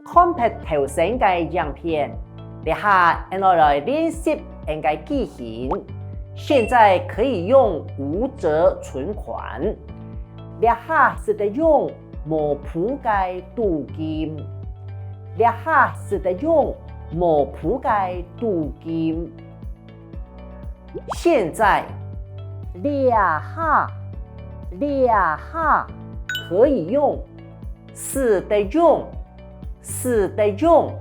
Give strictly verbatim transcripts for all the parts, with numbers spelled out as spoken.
看忒頭先个影片，這下𠊎等來練習𠊎等个句型。現在可以用無摺存款。這下使得用無簿个儲金。這下使得用無簿个儲金。 現在，這下，這下，可以用，使得用，使得用，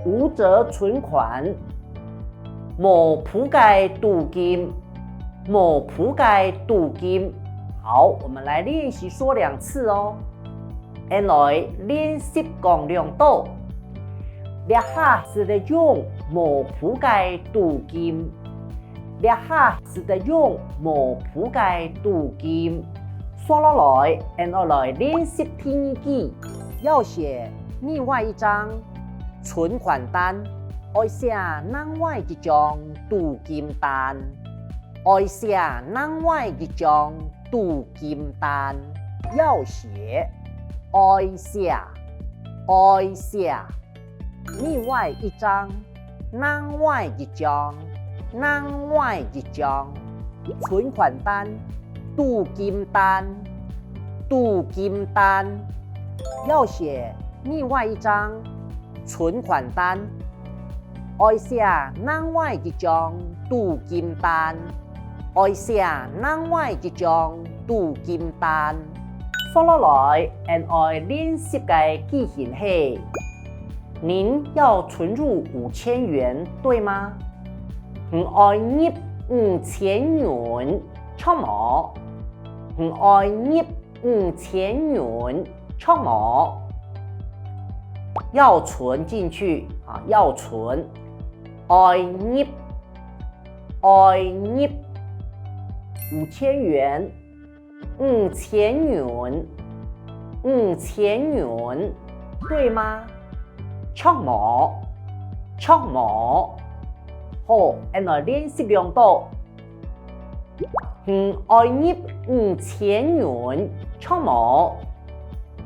無摺存款，無簿个儲金，無簿个儲金。好，我們來練習說兩次哦。 𠊎等來練習講兩到。這下使得用無簿个儲金。這下使得用無簿个儲金。紲落來，𠊎等來練習第二句。要寫另外一張存款單，愛寫另外一張儲金單。愛寫另外一張儲 金單。要寫，愛寫，愛寫。另外一張，另外一張，另外一張。存款單，儲金單，儲金單。要寫另外一張存款单。 愛寫另外一張儲金單，愛寫另外一張儲金單。紲落來，𠊎等愛練習个句型係：您要存入五千元，對嗎？你愛入五千銀，著無？你愛入 五千銀，著無？要存進去啊，要存，愛入，愛入，五千元，五千銀，五千銀，對嗎？著無？著無？好，𠊎等來練習兩到。 你愛入五千銀，著無？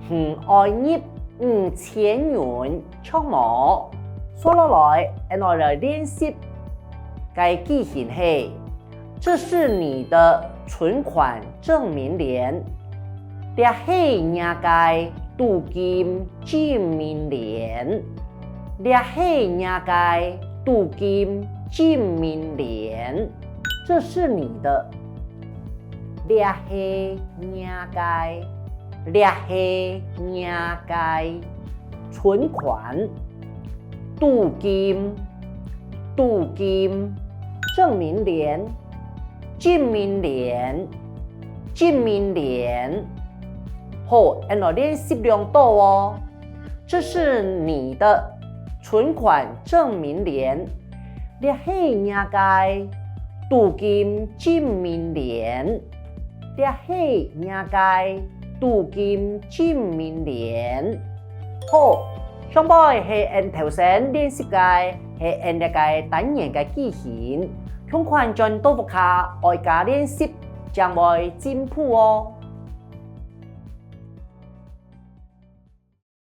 你愛入五千銀，著無？紲落來，𠊎等來練習个句型係：這是你的存款證明聯。這係若个儲金證明聯。 這係若个儲金證明聯。這是你的。這係若个，這係若个。存款，儲金，儲金。證明聯，證明聯，證明聯。好，𠊎等來練習兩到哦。 這是你的存款證明聯。這係若个儲金證明聯。這係若个儲金證明聯。好，上背係𠊎等頭先練習个，係𠊎等這个單元个句型。共款轉到屋下愛加練習，正會進步哦。